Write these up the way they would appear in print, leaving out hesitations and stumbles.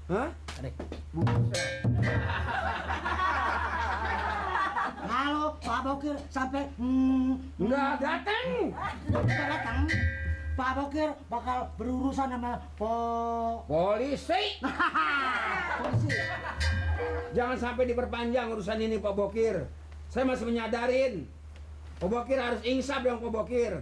Hah? Adek. Buset. Kalau Pak Bokir sampai Nggak datang. datang, Pak Bokir bakal berurusan sama Polisi. polisi. Jangan sampai diperpanjang urusan ini Pak Bokir. Saya masih menyadarin. Pak Bokir harus insaf dong Pak Bokir.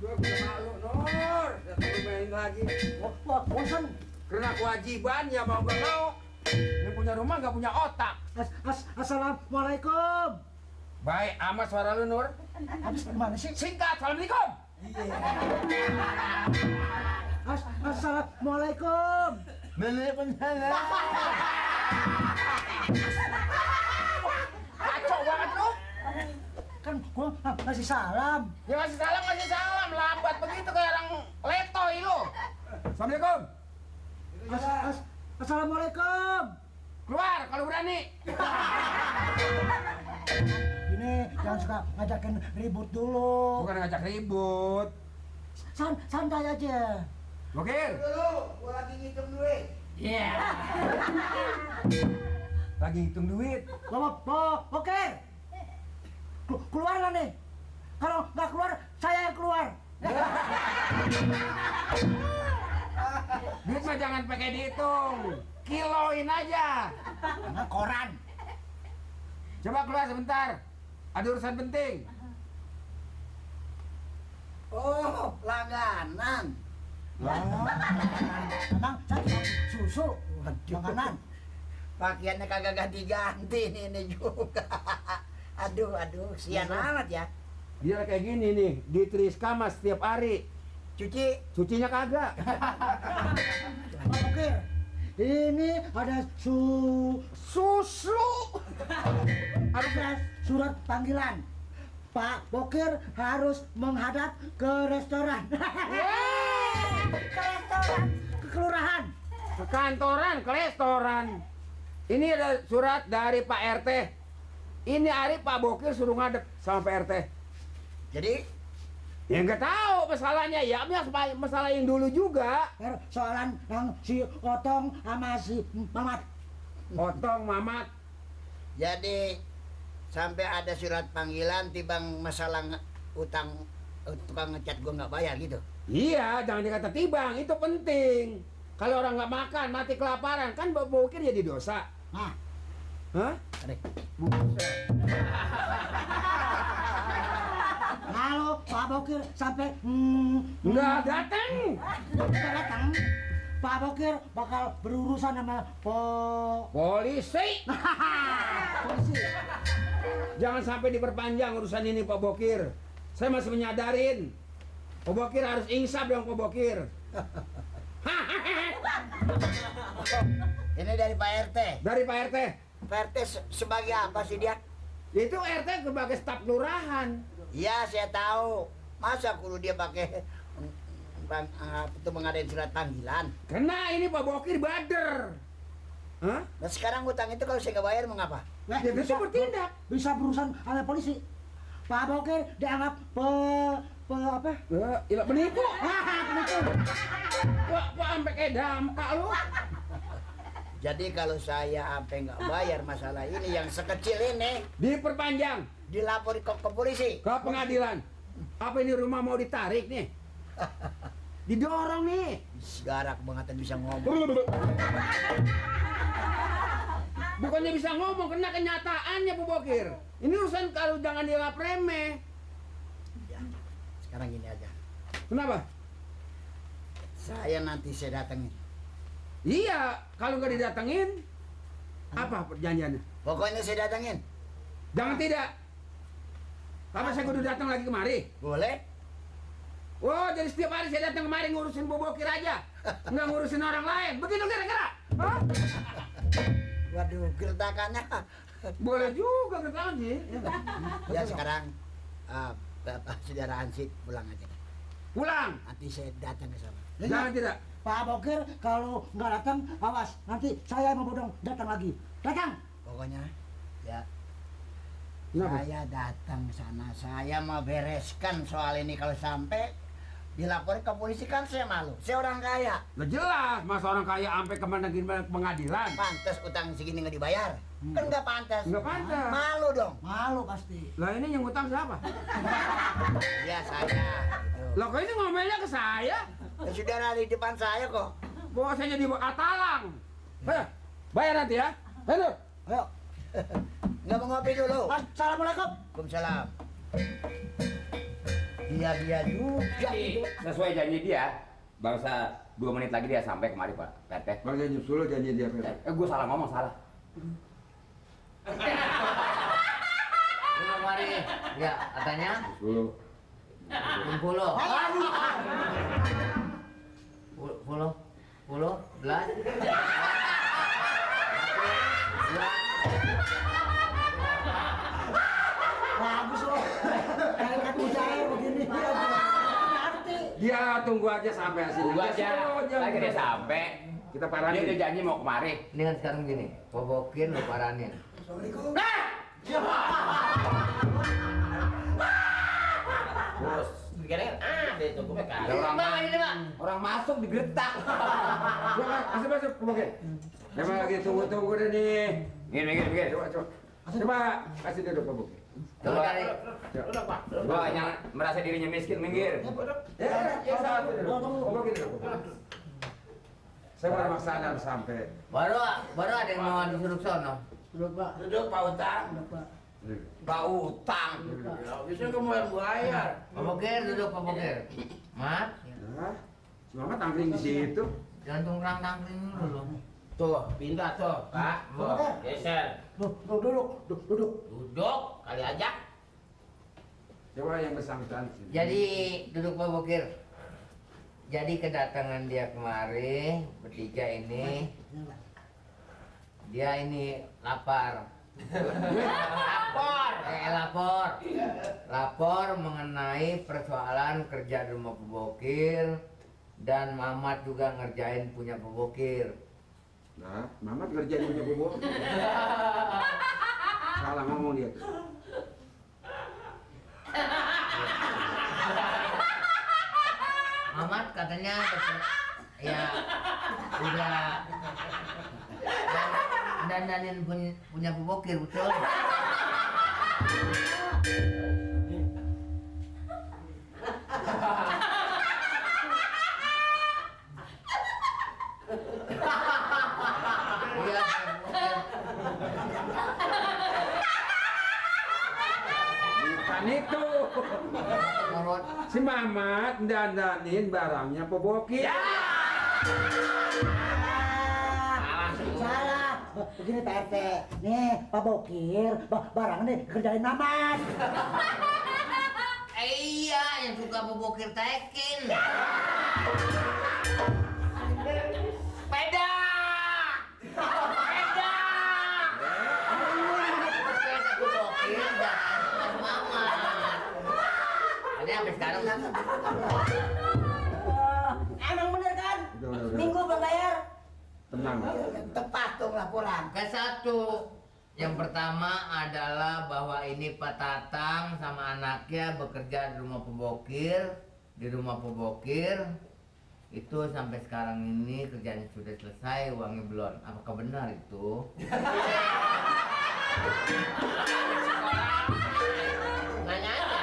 Gua malu Nur. Datang main lagi. Wah, bosan. Karena kewajiban ya mau gak mau. Yang punya rumah gak punya otak. Assalamualaikum. Baik amat suara lu Nur. Habis gimana sih? Singkat, Assalamualaikum. Assalamualaikum. Waalaikumsalam. Kacau banget lu. Kan gua ngasih salam. Ya masih salam. Lambat begitu kayak orang letoy lu. Assalamualaikum. Assalamualaikum. Keluar kalau berani. Ini jangan suka ngajakin ribut dulu. Bukan ngajak ribut. Santai aja. Bokir. Dulu, gua lagi ngitung duit. Iya. Lagi hitung duit. Oke. Keluar nggak nih? Kalau nggak keluar, saya yang keluar. Duit mah jangan pakai dihitung. Kiloin aja. Nah, koran. Coba keluar sebentar. Ada urusan penting. Oh, langganan. Emang saya susu. Makanan. Pakaiannya kagak ganti-ganti ini juga. Aduh, sian amat ya. Dia kayak gini nih, di Triskama setiap hari. Cuci. Cucinya kagak. Oke. Ini ada Susu. ada surat panggilan. Pak Bokir harus menghadap ke restoran. Ke restoran. Ke kelurahan. Ke kantoran, ke restoran. Ini ada surat dari Pak RT. Ini hari Pak Bokir suruh ngadep sama Pak RT. Jadi, Ya nggak tahu masalahnya ya, masalah yang dulu juga. Soalan yang si Otong sama si Mamat. Otong, Mamat. jadi sampai ada surat panggilan tibang masalah utang tukang ngecat gua nggak bayar gitu. Iya, jangan dikata tibang, itu penting. Kalau orang nggak makan, mati kelaparan, kan Pak Bokir jadi dosa. Nah, Hah? Adek. Buset. kalau Pak Bokir sampai Nggak datang. datang, Pak Bokir bakal berurusan sama Polisi. polisi. Jangan sampai diperpanjang urusan ini Pak Bokir. Saya masih menyadarin. Pak Bokir harus insaf dong Pak Bokir. Ini dari Pak RT. Dari Pak RT. Pak RT sebagai apa sih dia? Itu RT sebagai staf kelurahan. Iya, saya tahu. Masa kudu dia pakai itu mengadain surat panggilan? Karena ini Pak Bokir bader. Hah? Nah sekarang utang itu kalau saya nggak bayar mengapa? Ya bisa bertindak. Bisa berurusan sama polisi. Pak Bokir dianggap apa? Ilah penipu. Penipu. Wah, sampai kayak dampak lu. Jadi kalau saya sampai nggak bayar masalah ini yang sekecil ini Diperpanjang dilapor ke polisi. ke pengadilan. Apa ini rumah mau ditarik nih? Didorong nih. Segarak banget bisa ngomong. Bukannya bisa ngomong, kena kenyataannya Pak Bokir. Ini urusan kalau jangan dianggap remeh. Ya, sekarang gini aja. Kenapa? Saya nanti saya datengin. Iya, kalau nggak didatengin, apa perjanjiannya? Pokoknya saya datengin. Jangan tidak. Apa saya kudu datang lagi kemari? Boleh? Oh, jadi setiap hari saya datang kemari ngurusin Pak Bokir aja, nggak ngurusin orang lain. Begitu kira-kira? Hah? Waduh, gertakannya. Boleh juga ketahuan sih. Ya sekarang Bapak Saudara Ansip pulang aja. Pulang. Nanti saya datang ke sana. Jangan tidak. Pak Bokir kalau nggak datang, awas nanti saya yang mau bodong datang lagi. Datang. Pokoknya ya Kenapa? Saya datang sana, saya mau bereskan soal ini. Kalau sampai dilaporin ke polisi kan saya malu. Saya orang kaya. Lah jelas, masa orang kaya sampai ke pengadilan. Pantas utang segini nggak dibayar? Kan nggak pantas. Nggak pantas. Malu dong. Malu pasti. Lah ini yang utang siapa? Ya saya. Lah kok ini ngomelnya ke saya? Ya, saudara di depan saya kok. Bawa saya jadi atalang. Bayar nanti ya. Ayo. Ayo. Nggak mau ngopi dulu. Assalamualaikum. Waalaikumsalam. Dia juga itu. Sesuai janji dia, bangsa 2 menit lagi dia sampai kemari Pak PT. Bang saya nyusul janji dia. Gue salah ngomong, salah. Lima kemari, ya katanya Dulu. 60. Puluh, puluh, belas. Bagus loh. Kayak ikan mujair begini. Nanti. Dia tunggu aja sampai hasil. Tunggu aja, lagi dia sampai. Kita Dia parahin. udah janji mau kemari. Ini kan sekarang gini, pobokin lu paranin. Terus, kira-kira itu gue Ada orang ini Pak. orang masuk digertak. Masuk, oke. Emang lagi tunggu deh nih. Gini. Coba kasih duduk Pak Buk. Coba cari. Gua yang merasa dirinya miskin, minggir. Ya, satu duduk. Pak Buk duduk. Saya baru maksana sampai. Baru ada yang mau disuruh sono. Duduk Pak. Duduk Pak Utang. Duduk Pak. Pak Utang. Bisa kamu yang bayar. Pobokir duduk pobokir. Mat, Nah, Mama tangkring di situ. jangan tungkrang tangkring dulu. Tuh, pindah tuh, Pak. Tuh, geser. Duduk. Duduk, kali aja. Coba yang bersangkutan. Jadi duduk pobokir. Jadi kedatangan dia kemari bertiga ini, dia ini lapar. Lapor mengenai persoalan kerja di rumah pebokir dan Mamat juga ngerjain punya pebokir. Nah, Mama kerjain punya Bobo. Salah ngomong dia. Mamat katanya ya udah dandanin punya pebokir, betul? Iya, Bukan itu. menurut Si Mamat dandanin barangnya Pobokir. Salah. Begini Pak RT. Nih, Pak Bokir, barang nih kerjain Mamat. iya yang suka pebokir tekin. Sepeda pebokir dan Mamat. Ini sampai sekarang kan? Emang bener kan? Udah. Minggu belum bayar. Tenang. Tepat dong laporan. Ke-1 yang pertama adalah bahwa ini Pak Tatang sama anaknya bekerja di rumah pebokir. Di rumah pebokir itu sampai sekarang ini kerjaan sudah selesai, uangnya belum. Apakah benar itu? Nanya aja.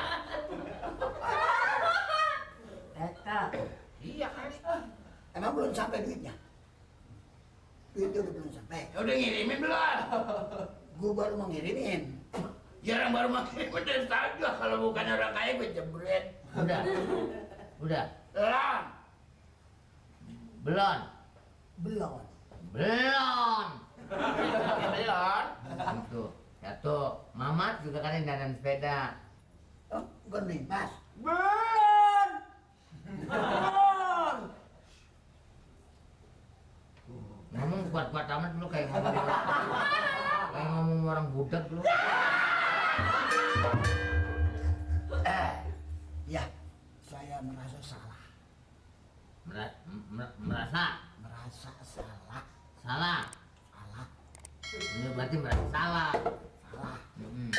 Eta. Iya kali. Emang belum sampai duitnya? Duitnya udah belum sampai. Udah ngirimin belum? Gue baru mau ngirimin. Jarang baru makin pedes saja kalau bukan orang kaya gue jebret. Udah. Belum. Belum. Belum. Belum. Belum. Itu. Satu. Mamat juga kan yang dandan sepeda. Oh, gue pas. Belum. Ngomong kuat-kuat amat lu kayak ngomong orang budak lu. Ya, saya merasa salah. Merasa Merasa salah. salah. Salah. Ini berarti merasa salah. Salah. Hmm.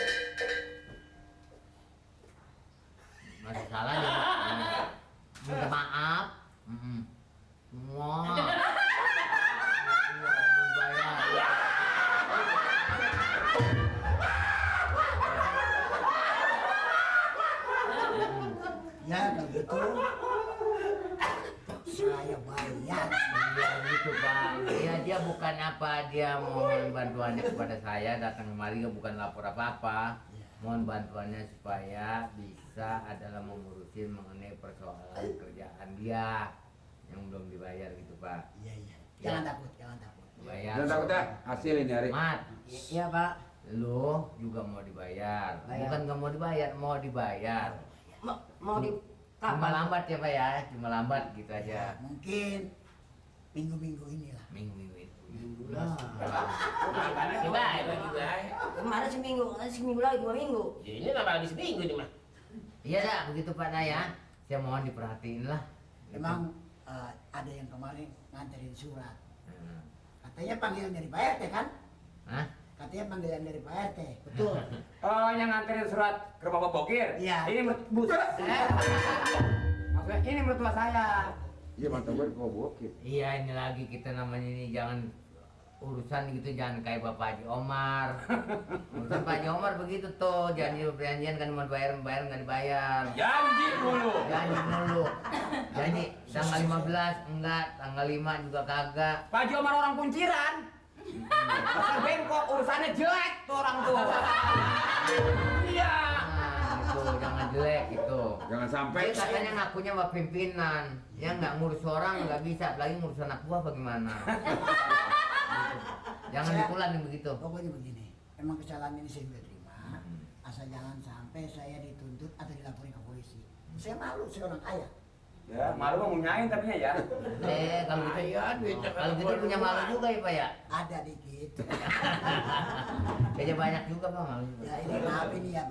dia bukan apa, dia mohon bantuannya kepada saya, datang kemari bukan lapor apa-apa. Mohon bantuannya supaya bisa adalah mengurusin mengenai persoalan kerjaan dia yang belum dibayar gitu Pak. Iya, iya. Jangan takut, jangan takut. Bayar. Jangan takut dah, hasil ini Ari. Mat, Iya, Pak. lu juga mau dibayar. Bayar. Bukan nggak mau dibayar, mau dibayar. Mau di Cuma lambat ya Pak ya, cuma lambat gitu aja. Mungkin minggu-minggu inilah. Minggu itu. Nah. Dibayar juga. Kemarin seminggu lagi 2 minggu. Ini tambah habis minggu nih mah. Iya dah, begitu Pak Nah ya. Saya mohon diperhatiin lah. Emang ada yang kemarin nganterin surat. Hmm. Katanya panggilan dari Pak RT kan? Hah? Katanya panggilan dari Pak RT. Betul. Oh, yang nganterin surat ke rumah Pak Bokir? Iya. Ini maksudnya ini mertua saya. Iya mantap gue kok bokir. Iya ini lagi kita namanya ini jangan urusan gitu jangan kayak Bapak Haji Omar. Urusan Pak Haji Omar begitu tuh janji perjanjian kan mau bayar nggak dibayar. Janji dulu. Janji dulu. Janji tanggal 15 enggak, tanggal 5 juga kagak. Pak Haji Omar orang kunciran. Pasal bengkok urusannya jelek tuh orang tuh. Iya. Nah, itu jangan jelek gitu. Jangan sampai. Dia katanya ngakunya Pak pimpinan, ya nggak ngurus orang nggak bisa, apalagi ngurus anak buah bagaimana? Jangan Saya- dikulan yang begitu. Pokoknya begini. Emang kesalahan ini saya juga terima. Asal jangan sampai saya dituntut atau dilaporin ke polisi. Saya malu, saya orang kaya. Ya, malu mah ngunyain tapi ya. Kalau gitu, kalau gitu punya malu juga ya Pak ya? Ada dikit. Kayaknya banyak juga Pak malu. Ya ini maaf ini ya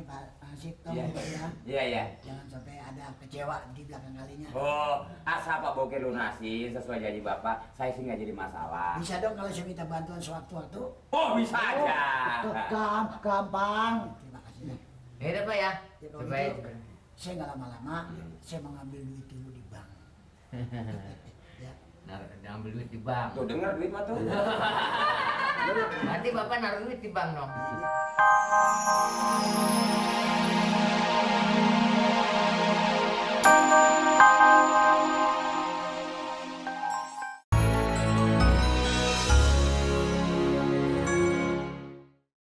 Pak Sipto Iya. ya. Iya, iya. Jangan sampai ada kecewa di belakang kalinya. Oh, asal Pak Bokir lunasin sesuai janji Bapak, saya sih nggak jadi masalah. Bisa dong kalau saya minta bantuan sewaktu-waktu. Oh, bisa aja. Gampang. Terima kasih. Ya udah Pak ya. Ya, kalau Supaya gitu, saya nggak lama-lama, saya mengambil duit dulu di bank. Ya. ambil duit di bank. Tuh dengar duit mah tuh. Nanti Bapak naruh duit di bank dong.